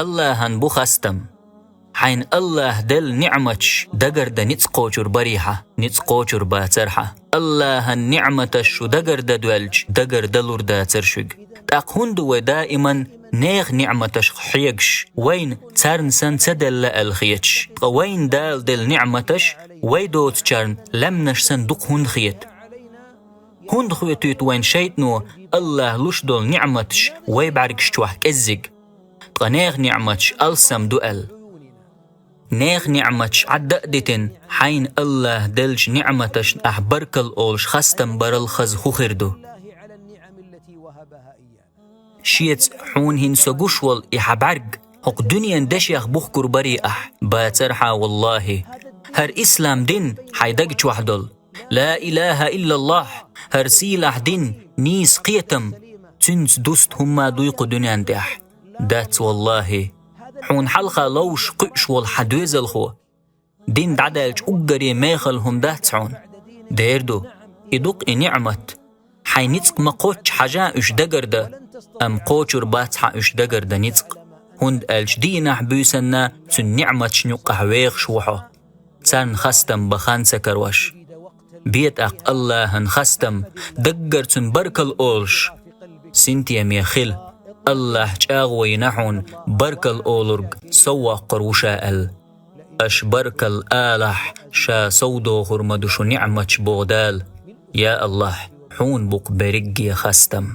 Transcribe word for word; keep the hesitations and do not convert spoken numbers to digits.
Аллахьан бу хастам. Хьайна Аллахь делла ниӀматаш дагарда ницкъ кхочур барий хьа, ницкъ кхочур бацар хьа. Аллахьан ниӀматаш шу дагарда доьлча, дагардалур дацар шуьга. ТӀаккха хӀунда вай даиман нехан ниӀматашка хьегаш, вайна царна санна ца делла аьлла хеташ? Ткъа вайна Дала делла ниӀматаш вай доцачарна лаьмнаш санна дукха хӀунда хета? ХӀунда хоьтуьйту вайна шайтӀано Аллахь луш долу ниӀматаш вай бӀаьргаш чохь кӀеззиг? Ткъа нехан ниӀматаш алсам ду аьлла. Нехан ниӀматаш Ӏадда а дитина, хьайна Аллахь деллачу ниӀматашна ахь баркалла олуш хастам барал хаза хӀун хир ду? Шеца хьуна хӀинца со гуш волу и хьан бӀаьрг хӀокху дуьненан дешех бухкур барий ахь? Бацар хьа, валлахӀи. ХӀара ислам дин хьайн даг чохь долу. Ла илаха иллаллахӀ, хӀара сийлахь дин, нийса кхетам, цуьнца дуста хӀумма дуй кху дуьнен тӀехь? Дац, валлахӀи. Хьуна хьалха ловш кхуьуш волу хьан доьзалхо дин дӀадаьлча уггаре мехала хӀума дац хьуна? Дера ду, и ду-кх и ниӀмат. Хьайн ницкъ ма кхоччу хьажа уьш дагардан, амма кхочур бац хьан уьш дагардан ницкъ, хӀунда аьлча дийнахь буьйсанна цуьнан ниӀматашна юккъахь вехаш ву хьо. Царна хастам бан хан ца карош. Бе тӀаккха Аллахьан хастам, даггара цунна баркалла олуш. Синтеме хила, Аллахь чӀагӀо йина хьуна баркалла олург сов воккхур ву ша аьлла. Аша баркалла алахь, ша сов дохур ма ду шу ниӀматаш, боху Дала. Я Аллахь, хьуна бу-кх берриге хастам.